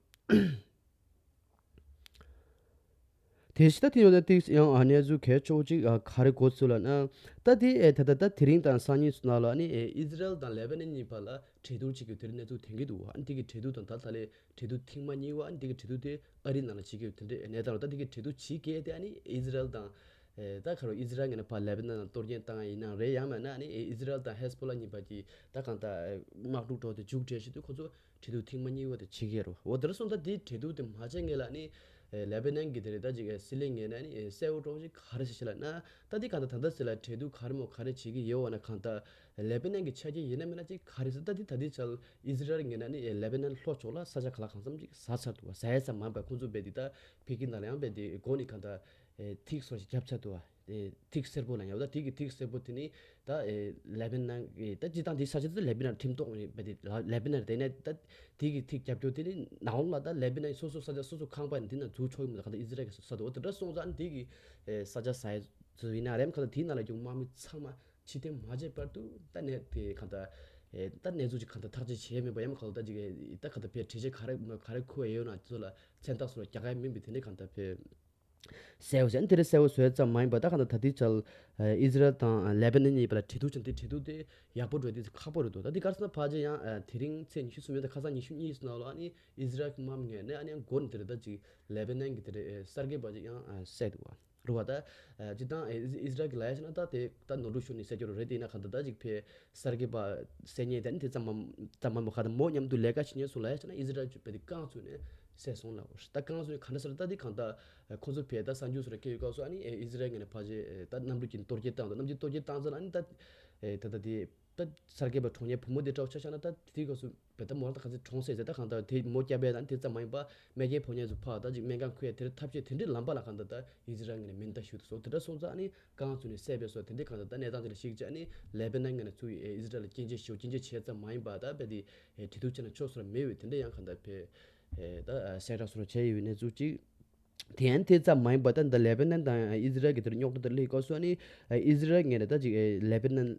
དེ་བཞིན་ད་དེ་ཡོད་ན་ཏིག་ཡང་ཨ་གནས་ཚུལ་གལ་ཆེ་བོ་ཅིག་ཨ་ག་རེ་གོ་ཚུལ་ལ་ན། ད་དེ་ཨེ་ད་ད་ད་དེ་རིང་དང་སང་ཉིན་སུ་ན་ལ་ནི་ཨེ་ཨི་ཛི་རལ་དང་ལེ་བྷ་ནན་གཉིས་བར་ལ་གྲོས་བསྡུར་བྱེད་རྒྱུ་དེ་རིང་གནས་ཚུལ་ཐོན་གྱི་འདུག་ཨ་ནི་དེ་གི་གྲོས་བསྡུར་དང་ད་ད་ལས་གྲོས་བསྡུར་ཐེངས་མ་གཉིས་པ་ཨ་ནི་དེ་གི་གྲོས་བསྡུར་དེ་ཨ་རི་ནང་ལ་བྱེད་ཀྱི་ཡོད་དེ་འདྲའི་གནས་སྟངས་རེད། ད་དེ་གི་གྲོས་བསྡུར་བྱེད་མཁན་དེ་ཨ་ནི་ཨི་ཛི་རལ་དང་ཨེ་ད་ག་རེ་ཨི་ཛི་རལ་ངོས་ནས་ཕར་ལེ་བྷ་ནན་ལ་གཏོར་སྐྱོན་བཏང་ཡིན་ནའང་རེད་ཡང་མིན་ན་ཨ་ནི་ཨེ་ཨི་ཛི་རལ་དང་ཧེ་ཟ་བྷོ་ལ་གཉིས་བར་གྱི་ད་གང་ལྟར་དམག་འཁྲུག་འགྲོ་དེ་མཇུག་སྒྲིལ་བཞིན་དུ་ཁོ་ཚོ་གྲོས་བསྡུར་ཐེངས་མ་གཉིས་པ་དེ་བྱེད་ཀྱི་རེད། འོ་དེ་འདྲ་སོང་ཙང་དེའི་གྲོས་བསྡུར་དེ་མ་བྱས་སྔོན་ལ་ནི་ཨེ་ལེ་བྷ་ནན་གྱི་དེ་རེད་ད་ཅིག་ཨེ་སྲིད་བློན་ངོས་ནས་ནི་ཨེ་གསལ་བོ་འདྲ་བོ་ཅིག་ག་རེ་ཟེར་ཞེ་ལ་ན། ད་དེ་ག་ད་ད་ལྟ་ཟེར་ལ་གྲོས་བསྡུར་ག་རེ་མོ་ག་རེ་བྱེད་ཀྱི་ཡོད་བ་ན་གང་ལྟར་ལེ་བྷ་ནན་གྱི་ཆ་རྐྱེན་ཡིན་ན་མིན་ན་ཅིག་ག་རེ་ཟེར་ད་དེ་ད་དེ་ཆ་ཨི་ཛི་རལ་ངོས་ནས་ནི་ཨེ་ལེ་བྷ་ནན་ལྷོ་ཕྱོགས་ལ་ས་ཆ་ག་ལ་གང་འཚམ་ཅིག་ཟ་ཚར་འདུག་བ། ཟ་ཡས་ཙམ་མ་ཡིན་པར་ཁོང་ཚོ་རྦད་དེ་ད་ཕ་གི་ནང་ལ་ཡང་རྦད་དེ་མགོ་ནས་གང་ལྟར་ཨེ་ཐིག་སོ་ཞིག་བརྒྱབ་ཚར་འདུག་བ། ཨེ་ཐིག་སེར་པོ་ལ་ཡང་ད་དེ་གི་ཐིག་སེར་པོ་དེ་ནི་ད་ཨེ་ལེ་བྷ་ནན་ཨེ་ད་སྤྱིར་བཏང་དེ་ས་ཆ་དེ་ལེ་བྷ་ནན་ཁྲིམས་ཐོག་ནས་རྦད་དེ་ལ་ལེ་བྷ་ནན་དེ་ནས་ད་དེ་གི་ཐིག་རྒྱབ་སྐྱོར་དེ་ནི་ནང་ལོགས་ལ་ད་ལེ་བྷ་ནན་སོ་སོ་ས་ཆ་སོ་སོ་ཁང་པ་ནས་དེ་ན་འཛུགས་ཆོག་གི་མི་འདུག་ག་ད་ཨི་ཛི་རལ་གི་ས་ས་འདུག་འོ་དེ་འདྲ་སོང་ཙང་དེ་གི་ཨེ་ས་ཆ་ཟ་ཡས་ཚོ་ཡིན་ན་རེམ་ཁ་ད་དེའི་ནང་ལ་ཡོང་དམག་མི་ཚང་མ་ཕྱིར་འཐེན་མ་བྱས་བར་དུ་ད་ནས་དེ་གང་ལྟར་ཨེ་ད་གནས་ཚུལ་ཅིག་གང་ལྟར་ཐག་གཅོད་བྱས་མེད་པ་ཡང་ཁ་ལོ་ད་ཅིག་ཨེ་ད་གང་ལྟར་བས་གྲོས་ཆོད་ག་རེ་ག་རེ་འཁུར་བ་ཡོད་ན་དེ་ཚོ་ལ་མཚན་རྟགས་སོགས་རྒྱག་ག་མིན་པའི་དེ་འདྲའི་གང་ལྟར་བས། གསལ་བོ་བྱས་ན་དེ་རེད། གསལ་བོ་བཟོས་ཙམ་མ་ཡིན་པར་ད་གང་ལྟར་ད་ལྟའི་ཆར་ཨི་ཛི་རལ་དང་ལེ་བྷ་ནན་གཉིས་བར་ལ་གྲོས་བསྡུར་བྱུང་དེ་གྲོས་བསྡུར་དེ་ཡག་པོ་འགྲོ་དུས་ཁག་པོ་རེད་འདུག་ད་འདི་ག་རེ་ཟེར་ན་ཕལ་ཆེར་ཡང་དེ་རིང་ཚེས་ཉི་ཤུ་གསུམ་ཡོད་དེ་ཁ་སང་ཉི་ཤུ་གཉིས་ནང་ལ་ཨ་ནི་ཨི་ཛི་རལ་གྱི་དམག་མི་ངོས་ནས་ཨ་ནི་ཡང་འགོ་ནས་དེ་རེད་ད་ཅིག་ལེ་བྷ་ནན་གྱི་དེ་རེད་གསར་འགོད་པ་ཅིག་ཡང་བསད་འདུག་བ། རུ་བ་ད་སྤྱིར་བཏང་ཨི་ཛི་རལ་གྱི་ལ་ཡ་ཆ་ན་ད་དེ་ད་ནོར་འཁྲུལ་ཤོར་ནས་བསད་རྒྱུ་རེད་དེ་ཡིན་ན་གང་ལྟར་ད་ཅིག་ཕེ་གསར་འགོད་པ་བསད་ཉེས་དེ་ནི་དེ་ཙམ་མ་ཙམ་མ་མོ་ཁ་ད་མོ་མཉམ་དུ་ལས་ཀ་བྱེད་མཁན་སོགས་ལ་ཡ་ཆ་ན་ཨི་ཛི་རལ་གྱི་ཕེ་དེ་རྐང་བཙུགས་ནས་བསད་སོང་ལ། ད་རྐང་བཙུགས་ནས་ག་འདྲ་ཟེར་ད་དེ་གང་ལྟར་ཁོ་ཚོ་ཕེ་ད་གསར་འགྱུར་སོགས་ལ་སྐད་ཡོད་སྐབས་སུ་ཨ་ནི་ཨི་ཛི་རལ་ངོས་ནས་ཕལ་ཆེར་ད་གནམ་གྲུ་གཅིག་གཏོར་སྐྱོན་བཏང་འདུག་གནམ་གྲུ་གཏོར་སྐྱོན་བཏང་ཚར་ཨ་ནི་ད་ད་ད་དེ་ད་གསར་འགོད་པ་གྲོངས་མཁན་བུ་མོ་དེ་འདྲ་བོ་ཆ་བཞག་ན་ད་དེ་དུས་སྐབས་སུ་བེ་ད་མོ་ད་ག་ཚོད་གྲོངས་སྲིད་ཟེར་ད་གང་ལྟར་དེ་མོ་སྐྱབས་པས་ད་དེ་ཙམ་མ་ཡིན་པ་མེ་རྐྱེན་ཕོག་མཁན་ཚོ་ཕར་ད་ཅིག་སྨན་ཁང་ཁུལ་ཡ་དེར་ཐབས་ཤེས་དེ་འདྲའི་ལམ་པ་ལ་གང་ལྟར་ད་ཨི་ཛི་རལ་ངོས་ནས་མེ་མདའ་གཞུས་འདུག་སོ་དེ་འདྲ་སོང་ཙང་ཨ་ནི་རྐང་བཙུགས་ནས་བསད་པས་སོ་དེ་འདྲའི་གང་ལྟར་ད་གནས་སྟངས་དེ་ལ་གཞིགས་བྱས་ཨ་ནི་ལེ་བྷ་ནན་ངོས་ནས་ཚུར་ཨི་ཛི་རལ་ལ་སྐྱོན་བརྗོད་ཞུ་སྐྱོན་བརྗོད་བྱས་ཙམ་མ་ཡིན་པ་ད་བེ་དེ་གྲོས་བསྡུར་བྱས་ན་ཆོག་སོ་ར་མེད་པའི་དེ་འདྲ་ཡང་གང་ལྟར་བེ་ད་གསལ་བསྒྲགས་སོ་ར་བྱས་ཡོད་པའི་གནས་ཚུལ་ཅིག་དེ་ཡང་དེ་ཙམ་མ་ཡིན་པར་ད་ལྟ་ལེ་བྷ་ནན་དང་ཨི་ཛི་རལ་གྱི་དེར་རྙོག་དྲ་དེ་སླེབས་སྐབས་སུ་ཨ་ནི་ཨི་ཛི་རལ་ངོས་ནས་ད་ཅིག་ལེ་བྷ་ནན་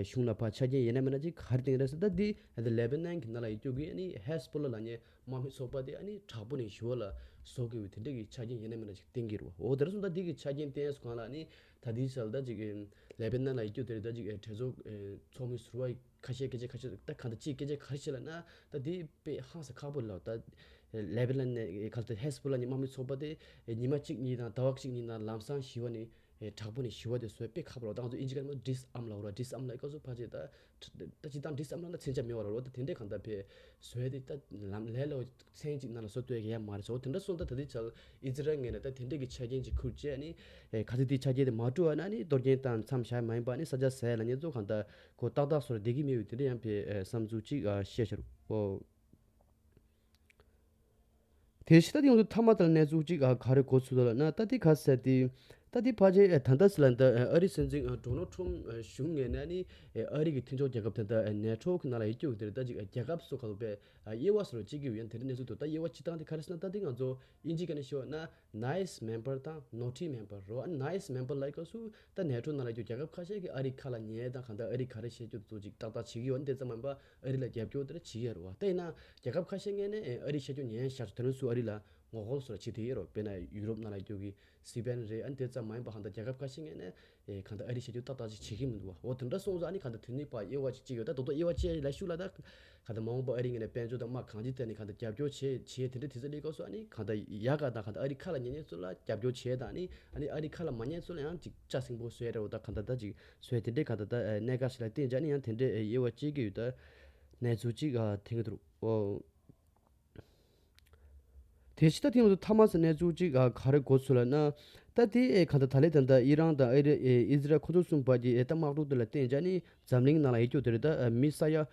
གཞུང་ལ་ཕར་ཆ་རྐྱེན་ཡིན་ན་མིན་ན་ཅིག་ག་རེ་བཏིང་རེད་ཟེར་ད་འདི་ལེ་བྷ་ནན་གྱི་ནང་ལ་ཡོད་རྒྱུ་གི་ཨ་ནི་ཧེ་ཟ་བྷོ་ལ་ལབ་མཁན་དམག་མི་ཚོགས་པ་དེ་ཨ་ནི་དྲག་པོ་ནས་ཞི་བ་ལ་བཟོ་དགོས་པའི་དེ་འདྲ་གི་ཆ་རྐྱེན་ཡིན་ན་མིན་ན་ཅིག་བཏིང་གི་རེད་བ། འོ་དེར་སོང་ད་འདི་གི་ཆ་རྐྱེན་བཏིང་སོང་གང་ལ་ཨ་ནི་ད་འདི་ཚོ་ལ་ད་ཅིག་ལེ་བྷ་ནན་ལ་ཡོད་རྒྱུ་དེ་རེད་ད་ཅིག་གྲོས་ཚོགས་ཚོགས་མི་ཟུར་པ་ཁ་ཤས་སྐད་ཆ་ཁ་ཤས་ད་གང་ལྟར་ཅིག་སྐད་ཆ་ག་རེ་བཤད་ལབ་ན་ད་དེ་དཔེ་ཧང་སང་ཁག་པོ་ལ་ད་ལེ་བྷ་ནན་ནས་ག་ལ་ད་ཧེ་ཟ་བྷོ་ལ་ནས་དམག་མི་ཚོགས་པ་དེ་ཉི་མ་གཅིག་གཉིས་དང་ཟླ་བ་གཅིག་གཉིས་ནང་ལམ་སང་ཞི་བ་ནས་དྲག་པོ་ནས་ཞི་བ་དེ་བཟོ་དཔེ་ཁག་པོ་ལ། ད་ང་ཚོ་ཨིན་ཇི་སྐད་ནང་ཌི་སི་ཨམ་ལབ་ར་ཌི་སི་ཨམ་ལབ་སྐབས་སུ་ཕལ་ཆེར་ད་ད་སྤྱིར་བཏང་ཌི་སི་ཨམ་ལབ་ན་མཚོན་ཆ་མེད་པ་ར་རོ། ད་དེ་འདྲས་གང་ལྟར་བས་བཟོས་དེ་ད་ལམ་ལས་ལོ་ཚན་གཅིག་ནང་ལ་བཟོ་ཐུབ་ཡ་གི་ཡ་མ་རེད་ཟེར། འོ་དེ་འདྲ་སོང་ད་ད་ལྟའི་ཆར་ཨི་ཛི་རལ་ངོས་ནས་ད་དེ་འདྲས་ཀྱི་ཆ་རྐྱེན་ཅིག་ཁུར་བྱས་ནི་ག་ཚོད་དེའི་ཆ་རྐྱེན་དེ་མ་བཀྲུ་བ་ན་ནི་གཏོར་སྐྱོན་བཏང་མཚམས་བཞག་མ་ཡིན་པ་ནི་ས་ཆ་ཟས་ལ་ཉེ་ཚོ་གང་ལྟར་གོ་ཏག་ཏག་སོར་བསྡད་ཀྱི་མེད་པའི་དེ་འདྲ་ཡང་བས་བསམ་ཚུལ་ཅིག་བཤད་ཤར་འོ། དེ་བཞིན་ད་དེ་ཡོང་དུས་མཐའ་མ་དེར་གནས་ཚུལ་གཅིག་ཨ་ག་རེ་གོ་ཚུལ་ལ་ན། ད་དེ་ག་ཟེར་དེ། ད་དེ་ཕལ་ཆེར་ཨ་ད་ལྟ་ཟེར་ལ་འདི་ཨ་རི་སྲིད་འཛིན་ཨ་ཌོ་ནལ་ཊམ་ཨ་གཞུང་ངོས་ནས་ནི་ཨ་རི་གི་མཐུན་ཕྱོགས་རྒྱལ་ཁབ་དེ་འདྲ་ཨ་ནེ་ཊོ་གི་ནང་ལ་ཡོད་རྒྱུ་དེ་རེད། ད་ཅིག་ཨ་རྒྱལ་ཁབ་སོ་ག་ལ་པའི་ཨ་དབྱེ་བ་སོ་རུ་གཅིག་གི་ཡོད་ཡང་དེ་འདྲ་གནས་ཚུལ་འདུག་ད་དབྱེ་བ་སྤྱི་བཏང་དེ་ག་རེ་ཟེར་ན། ད་དེ་ང་ཚོ་དབྱིན་ཇི་སྐད་ནས་ཤོད་ན་ནའིས་མེམ་བར་དང་ནོ་ཊི་མེམ་བར་རོ། ཨ་ནའིས་མེམ་བར་ལ་སྐབས་སུ་ད་ནེ་ཊོ་ནང་ལ་ཡོད་རྒྱལ་ཁབ་ཁ་ཤས་ཀྱིས་ཨ་རི་ཁ་ལ་ཉན་དང་གང་ལྟར་ཨ་རི་ག་རེ་བཤད་རྒྱུ་དེ་ཚོ་ཅིག་ཏག་ཏག་བྱེད་ཀྱི་ཡོད། དེ་ཙམ་མིན་པ་ཨ་རི་ལ་རྒྱབ་སྐྱོར་དེ་འདྲ་བྱེད་ཀྱི་ཡོད་རེད་བ། དེ་ཡིན་ན་རྒྱལ་ཁབ་ཁ་ཤས་ངོས་ནས་ཨ་རི་བཤད་རྒྱུ་ཉན་བཞག་དེ་རིང་སུ་ཨ་རི་ལ་ངོ་རྒོལ་སོགས་བྱེད་དེ་ཡོད་རེད་བ། དཔེར་ན་ཡུ་རོབ་ནང་ལ་ཡོད་རྒྱུ་གི་སི་པན་རེད། ཨ་ནི་དེ་ཙམ་མ་ཡིན་པ་གང་ལྟར་རྒྱལ་ཁབ་ཁ་ཤས་ངོས་ནས་ཨེ་གང་ལྟར་ཨ་རི་བཤད་རྒྱུ་ཏག་ཏག་ཅིག་བྱེད་ཀྱི་མི་འདུག་བ། འོ་དེ་འདྲ་སོང་ཙང་ཨ་ནི་གང་ལྟར་དེ་གཉིས་བར་དབྱེ་བ་ཅིག་གཅིག་ཡོད། ད་རྡོག་རྡོག་དབྱེ་བ་ཅིག་ལ་ཞུགས་ལ་ད་གང་ལྟར་མ་འོངས་པ་ཨ་རི་ངོས་ནས་དཔལ་འབྱོར་དང་དམག་གང་ཅིའི་ཐད་ནས་གང་ལྟར་རྒྱབ་སྐྱོར་བྱེད་བྱེད་དེ་འདྲ་དེ་ཚོ་སླེབས་སྐབས་སུ་ཨ་ནི་གང་ལྟར་ཡག་ག་དང་གང་ལྟར་ཨ་རི་ཁ་ལ་ཉན་མཁན་ཚོ་ལ་རྒྱབ་སྐྱོར་བྱེད་དང་ཨ་ནི་ཨ་ནི་ཨ་རི་ཁ་ལ་མ་ཉན་ཚོ་ལ་ཡང་ཅིག་ལྕགས་སྲིན་པོ་བཟོས་རེད་བ། ད་གང་ལྟར་ད་ཅིག་བཟོས་དེ་འདྲའི་གང་ལྟར་ད་ཨེ་གནད་འགག་ཞིག་ལ་བརྟེན་བྱས་ནས་ཡང་དེ་འདྲའི་ཨེ་དབྱེ་བ་ཕྱེ་གི་ཡོད། ད་གནས་ཚུལ་ཅིག་ཨ་ཐོན་གི་འདུག་འོ། དེ་བཞིན་ད་དེ་ཡང་མཐའ་མ་ཟེར་གནས་ཚུལ་གཅིག་ཨ་ག་རེ་གོ་ཚུལ་ལ་ན། ད་དེ་ཨེ་གང་ལྟར་ད་ལས་ད་ལྟ་ཨི་རན་དང་ཨི་ར་ཨེ་ཨི་ཟི་རལ་ཁོ་ཚོ་གསུམ་བར་གྱི་ཨེ་ད་དམག་འཁྲུག་དེ་ལ་བརྟེན་བྱས་ནས་འཛམ་གླིང་ནང་ལ་ཡོད་རྒྱུ་དེ་རེད། ད་ཨ་མི་ས་ཡ་ཨ་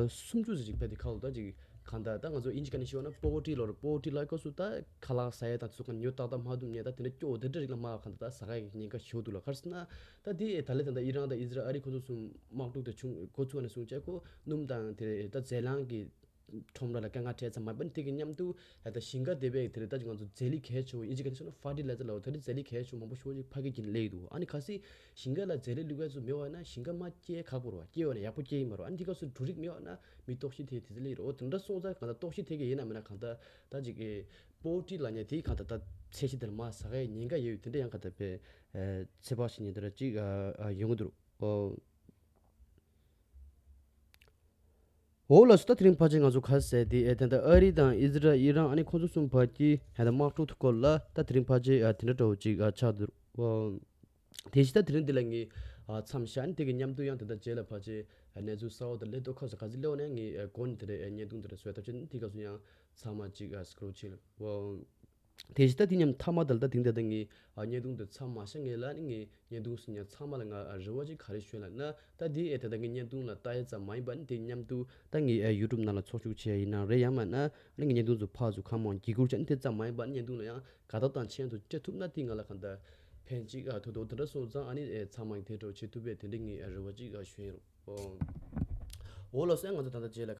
སུམ་ཅུ་ཙམ་ཅིག་ཕེབས་ཏེ་ཁ་ལོ་ད་ཅིག་གང་ལྟར་ད་ང་ཚོ་དབྱིན་ཇི་སྐད་ནས་ཞུས་ན་པོ་ཝར་ཊི་ལབ་རེད། པོ་ཝར་ཊི་ལབ་སྐབས་སུ་ད་ཁ་ལག་ཟ་ཡས་དང་དེ་ཚོ་ག་ཉོ་ཏག་ཏག་མ་ཐུབ་ཉེ་ད་དེ་འདྲ་སྐྱོ་བོ་དེ་འདྲ་རིགས་ལ་མ་གང་ལྟར་ད་ཟ་ཁ་གི་ཉེན་ཁ་ཞེ་པོ་འདུག་ལ། ག་རེ་ཟེར་ན་ད་དེ་ཨེ་ད་ལས་ད་ལྟ་ཨི་རན་དང་ཨི་ཟི་རལ་ཨ་རི་ཁོ་ཚོ་གསུམ་དམག་འཁྲུག་དེ་བྱུང་འགོ་ཚུགས་པ་ནས་བཟུང་བྱས་ཁོ་སྣུམ་དང་དེ་ད་རྫས་ལངས་ཀྱི་ཁྲོམ་ར་ལ་དཀའ་ངལ་འཕྲད་ཙམ་མ་ཡིན་པ་ནི་དེ་གི་མཉམ་དུ་ད་ལྟ་ཞིང་ཁ་འདེབས་པའི་དེ་རེད། ད་ཅིག་ང་ཚོ་རྫས་ལེབ་གལ་ཆེ་བོ་དབྱིན་ཇི་སྐད་ནས་ཤོད་ན་ཕར་ཊི་ལའི་ཛར་ལབ་བ། ད་རེས་རྫས་ལེབ་གལ་ཆེ་བོ་མང་པོ་ཤོར་ཅིག་ཕ་གི་གིན་སླེབས་འདུག་ཨ་ནི་གལ་སྲིད་ཞིང་ཁ་ལ་རྫས་ལེབ་བླུག་མཁན་ཚོ་མེད་པ་ན་ཞིང་ཁ་མར་སྐྱེ་ཁག་པོ་རེད་བ། སྐྱེ་བ་ན་ཡག་པོ་སྐྱེ་ཡི་མ་རེད། ཨ་ནི་དེ་སྐབས་སུ་འབྲུ་རིགས་མེད་པ་ན་མི་ལྟོགས་ཤི་ཐེབས་དེ་ཚོ་སླེབས་རེད། འོ་དེ་འདྲ་སོང་ཙང་གང་ལྟར་ལྟོགས་ཤི་ཐེབས་ཀྱི་ཡིན་ན་མིན་ན་གང་ལྟར་ད་ཅིག་གི་པོ་ཝར་ཊི་ལབ་མཁན་དེ་གང་ལྟར་ད་ཚད་གཞི་དེ་ལ་མར་ཟ་ཁའི་ཉེན་ཁ་ཡོད་ཡོད། དེ་འདྲ་ཡང་གང་ལྟར་པའི་ཚོད་དཔག་བྱེད་མཁན་དེ་འདྲ་ཅིག་ཡོང་གི་འདུག་འོ། འོ་ལགས་སོ། ད་དེ་རིང་ཕལ་ཆེར་ང་ཚོ་ག་རེ་ཟེར་དེ་ཨེ་ད་ལྟ་ཨ་རི་དང་ཨི་ཟི་རལ་ཨི་རན་ཨ་ནི་ཁོང་ཚོ་གསུམ་བར་གྱི་ཨེ་ད་དམག་འཁྲུག་དེ་སྐོར་ལ་ད་དེ་རིང་ཕལ་ཆེར་ཨ་དེ་འདྲ་འདྲ་བོ་ཅིག་ཨ་ཆགས་འདུག་འོ། དེ་བཞིན་ད་དེ་རིང་འདི་ལ་ངས་ཨ་མཚམས་བཞག་ནས་དེ་གི་མཉམ་དུ་ཡང་དེ་ད་རྗེས་ལ་ཕལ་ཆེར་ཨ་གནས་ཚུལ་གསར་བ་དང་སླེབས་དུས་སྐབས་སུ་ག་ཚོད་སླེབས་པ་ན་ངས་ཨ་འགོ་ནས་དེ་འདྲ་ཨ་བརྙན་ཐུང་དེ་འདྲ་བཟོས་ཐབས་བྱས་ནས་དེ་སྐབས་སུ་ཡང་ཚང་མ་ཅིག་ཨ་སྐུ་རོགས་བྱེད་ལ་འོ། དེ་བཞིན་ད་དེ་མཉམ་མཐའ་མ་དེ་ལ་ད་དེང་ད་ལྟ་ངས་ཨ་བརྙན་ཐུང་དེ་མཚམས་མ་བཞག་སྔོན་ལ་ནི་ངས་བརྙན་ཐུང་གཟིགས་མཁན་ཚང་མ་ལ་ང་ཨ་རེ་བ་ཅིག་ག་རེ་ཞུ་ཡ་ལབ་ན། ད་དེ་ཨེ་ད་ལྟ་ངས་བརྙན་ཐུང་ལ་ལྟ་ཡ་ཙམ་མ་ཡིན་པ་ནི་དེ་མཉམ་དུ་ད་ངས་ཨ་ཡུ་ཊུབ་ནང་ལ་ཚོགས་ཞུགས་བྱེད་ཡ་ཡིན་ན་རེད། ཡང་མིན་ན་ཨ་ནི་ངའི་བརྙན་ཐུང་ཚོ་ཕར་ཚུར་གང་མང་བརྒྱུད་སྐུར་བྱས་ནས་དེ་ཙམ་མ་ཡིན་པ་ནི་བརྙན་ཐུང་ལ་ཡང་དགའ་རྟགས་དང་མཆན་དུ་སྤྲད་ཐུབ་ན་དེ་ང་ལ་གང་ལྟར་ཕན་ཅིག་ཨ་ཐོགས་འདུག་དེ་འདྲ་སོང་ཙང་ཨ་ནི་ཨེ་ཚང་མ་དེ་འདྲ་བྱེད་ཐུབ་པའི་དེ་འདྲའི་ངས་ཨ་རེ་བ་ཅིག་ཨ་ཞུ་ཡ་ཡིན། འོ་ལགས་སོ། ང་ཚོ་ད་ལྟ་རྗེས་ལ་